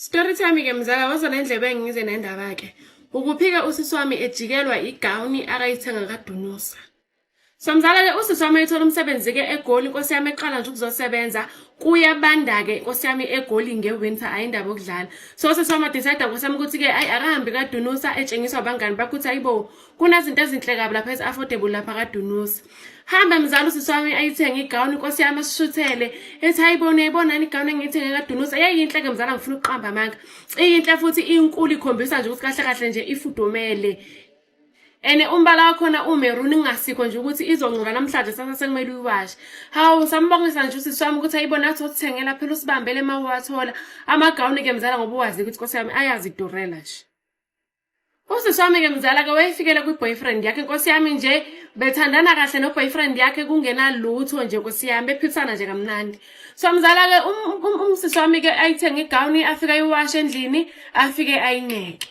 Story time ke mzala, woza nendlebe ngize nendaba ke. Ukuphika usisi wami ejikelwa igawuni akayithenga kaDunusa. So mzala ke usisi wami ethola umsebenzi ke eGoli, inkosi yami eqala nje ukuzosebenza, kuyabanda ke inkosi yami eGoli ngewinter, ayindaba okudlala. So usisi wami decide nkosi yami ukuthi ke ayi akahambi kaDunusa, etshengiswa abangani bakhe ukuthi ayibo kunezinto ezinhle kabi lapha ezi-affordable lapha kaDunusa. Hambe mzala usisi wami ayithenge igawuni inkosi yami asishuthele ethi hayibona uyayibona yini igawuni engiyithenge kaDunusa, yayiyinhle ke mzala, ngifuna ukuqamba amanga, iyinhle futhi inkulu, ikhombisa nje ukuthi kahle kahle nje ifudumele and umbala wakhona umeruni, kungasikho nje ukuthi izongcola namhlanje sasa sekumele uyiwashe. Hawu, sambongisa nje usisi wami ukuthi ayibona athi othengela phela usibambele uma uwathola amagawuni ke mzala, ngoba uwazi ukuthi nkosi yami ayazidurela nje. Usisi wami ke mzala ke wayefikele kwi-boyfriend yakhe nkosi yami nje, bethandana kahle no-boyfriend yakhe kungena lutho nje nkosi yami, bephilisana nje kamnandi. So mzala ke umsisi wami ke ayithenge igawuni, afike ayiwashe endlini, afike ayineke.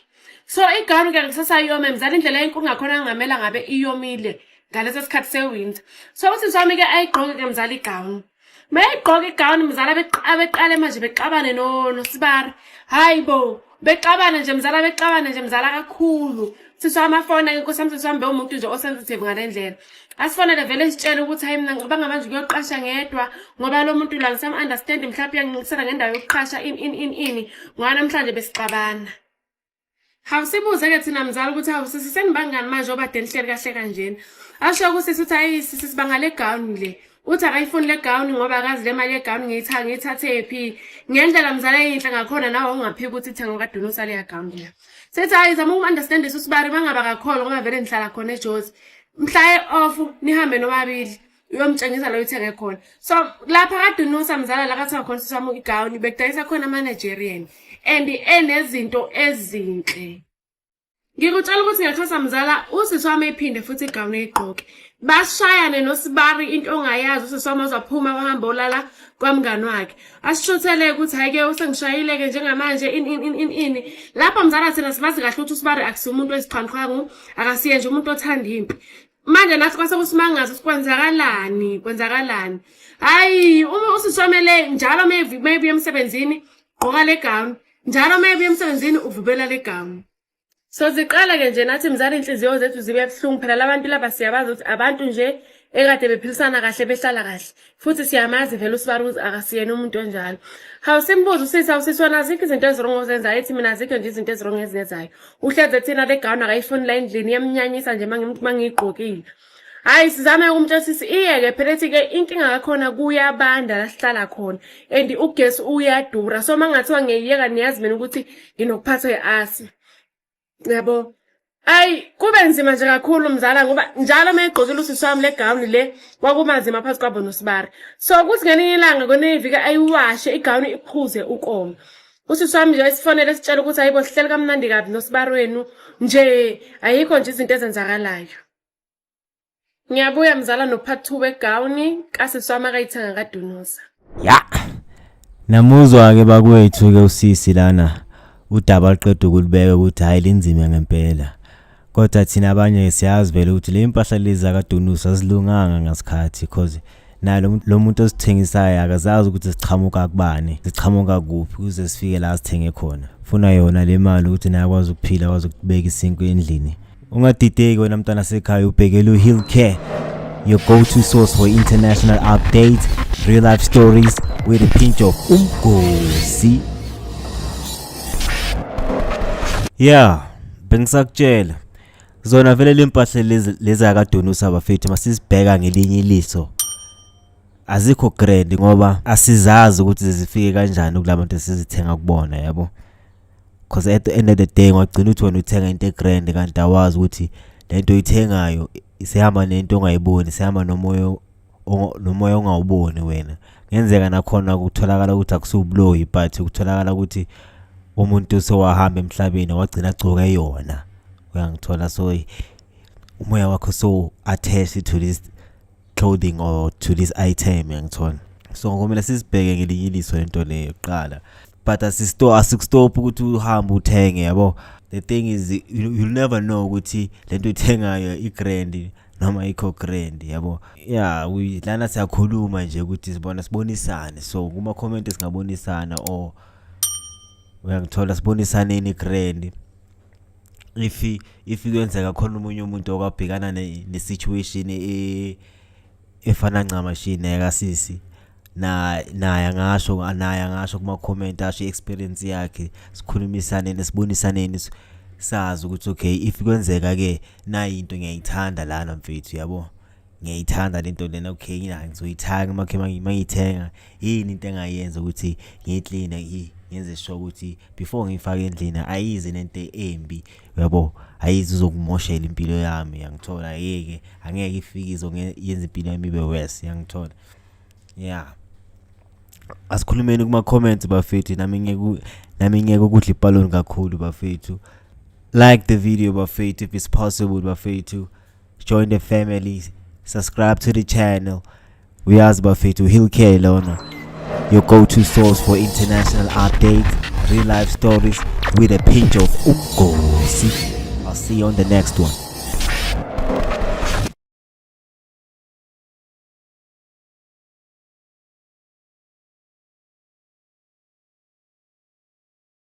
So igawuni ke kusasa yome mzala, indlela enkulu ngakhona ngamela ngabe iyomile ngaleso sikhathi sewinter. So usisi wami ke ayigqoke ke mzala igawuni. Mayigqoka igawuni mzala, abeqale manje bexabane noSibari. Hayi bo, bexabane nje mzala, bexabane nje mzala kakhulu. Sisi wami afona ke nkosi yami, sisi wami bewumuntu nje osensitive ngale ndlela. Asifonele vele sitshele ukuthi hayi mina ngicabanga manje ukuyoqasha ngedwa ngoba lo muntu la ngisam understand, mhlawumbe uyangincilisela ngendawo yokuqasha ini ini ini ini ngoba namhlanje besixabana. Hawu, sibuze-ke thina mzala ukuthi hawu sisi senibangani manje obade nihleli kahle kanjena. Asho kusisi ukuthi hayi sisi sibanga le gawuni le. Uthi akayifuni le gawuni ngoba akazi le mali yegawuni ngiyithathephi. Ngendlela mzala eyinhle ngakhona nawe ungaphika ukuthi ithengwe kaDunusa leya gawuni leya. Sethi hayi zama uku-understand usibari mangaba kakhona ngoba vele nihlala khona eJozi. Mhla e-off nihambe nobabili uyomtshengisa la uyithenge khona. So lapha kaDunusa mzala la kathenga khona sisi wami igawuni bekudayisa khona ama-Nigerian and enezinto ezinhle. Ngikutshela ukuthi ngiyakhosa mzala, usisi wami ephinde futhi igawuni eyigqoke. Bashayane noSibari into ongayazi, usisi wami wazaphuma wahamba olala kwamngani wakhe. Asishuthele ukuthi hhayi-ke usengishayile-ke njengamanje ini ini ini ini. Lapho mzala thina sibazi kahle ukuthi uSibari akusiye umuntu wezixhwanguxhwangu, akasiye nje umuntu othanda impi. Manje nathi kwase kusimangaza ukuthi kwenzakalani, kwenzakalani. Hhayi, uma usisi wami le njalo uma ebuya emsebenzini gqoka le gawuni, njalo uma ebuya emsebenzini uvubela le gawuni. So ziqala-ke nje nathi mzala iy'nhliziyo zethu zibe buhlungu phela labantu laba siyabazi ukuthi abantu nje ekade bephilisana kahle behlala kahle futhi siyamazi vele uSibari ukuthi akasiyena umuntu onjalo. Hawu, simbuze usisi, hawu sisi wena azikho izinto ezi-wrong ozenzayo? Ethi mina azikho nje izinto ezi-wrong eziyenzayo. Uhleze thina le gawuni akayifuni la endlini, iyamnyanyisa nje uma ngiyigqokile. Hhayi, sizame ukumtshela sisi iyeke phela, ethi-ke inkinga kakhona kuyabanda la sihlala khona and ugesi uyadura, so uma kungathiwa ngiyayiyeka niyazi mina ukuthi nginokuphathwa i-asthma, yabo. Ayi, kube nzima nje kakhulu mzala ngoba njalo uma egqokile usisi wami le gawuni le kwakumanzima phakathi kwabo noSibari. So kuthi ngelinye ilanga kwelinye iviki ayiwashe igawuni iphuze ukoma. Usisi wami nje esifonele esitshela ukuthi hayibo sihleli kamnandi kabi noSibari wenu nje, ayikho nje izinto ezenzakalayo. Ngiyabuya mzala no-part 2 wegawuni kasisi wami akayithenga kaDunusa. Ya. Namuzwa ke bakwethu ke usisi lana udaba liqeda ukulibeka ukuthi hayi linzima ngempela. Kodwa thina abanye siyazi vele ukuthi le impahla lezi zakaDunusa azilunganga ngasikhathi because nalo lo muntu osithengisayo akazazi ukuthi sichamuka kubani, sichamuka kuphi ukuze sifike la sithenge khona. Funa yona le mali ukuthi naye akwazi ukuphila, akwazi ukubeka isinkwa endlini. Ungadideki wena mntwana sekhaya, ubhekele uHill Care, your go-to source for international updates, real life stories with a pinch of umgosi. Yeah, bengisakutshela. Zona vele lempahla lezi lezi akaDunusa bafethu masizibheka ngelinye iliso. Azikho grand ngoba asizazi ukuthi zifike kanjani kulabantu esizithenga kubona, yabo. Because at the end of the day ngagcina ukuthi wena uthenga into egrand kanti awazi ukuthi lento oyithengayo isihamba nento ongayiboni, isihamba nomoya ongawuboni wena. Ngenzeka nakhona kutholakala ukuthi akusiwubuloyi but kutholakala ukuthi umuntu sewahamba emhlabeni wagcina agcoke yona, uyangithola? So umoya wakho so attached to this clothing or to this item, uyangithola? So kumele sizibheke ngelinye iliso lento leyo kuqala, but asikustop ukuthi uhambe uthenge, yabo. The thing is you'll never know ukuthi lento uyithengayo i-grand noma ikho grand, yabo. Yeah, we lana siyakhuluma nje ukuthi sibona sibonisane, so kuma comment singabonisana or Uyangithola, sibonisaneni grand. If kwenzeka khona omunye umuntu okwabhekana ne-situation efana ncamashi neyakasisi, na naye angasho, naye angasho kuma-comment, asho i-experience yakhe. Sikhulumisaneni, sibonisaneni, sazi ukuthi okay, if kwenzeka ke nayi into ngiyayithanda lana mfethu, yabo, ngiyayithanda lento lena, okay, la ngizoyithenga, makhe mangiyithenga, yini into engayenza ukuthi ngiyiclean, ngenze sure ukuthi before ngiyifake endlini ayize nento embi, uyabo, ayize izokumoshela impilo yami, yangithola? Yeke angeke ifike izongenza impilo yami ibe worse, yangithola? Yeah, asikhulumeni kuma comments bafethu. Nami ngeke ukudla ibhaloni kakhulu bafethu. Like the video bafethu, if it's possible bafethu. Join the family, subscribe to the channel. Uyazi bafethu, Hillcare lona, your go-to source for international updates, real life stories with a pinch of umgosi. I'll see you on the next one.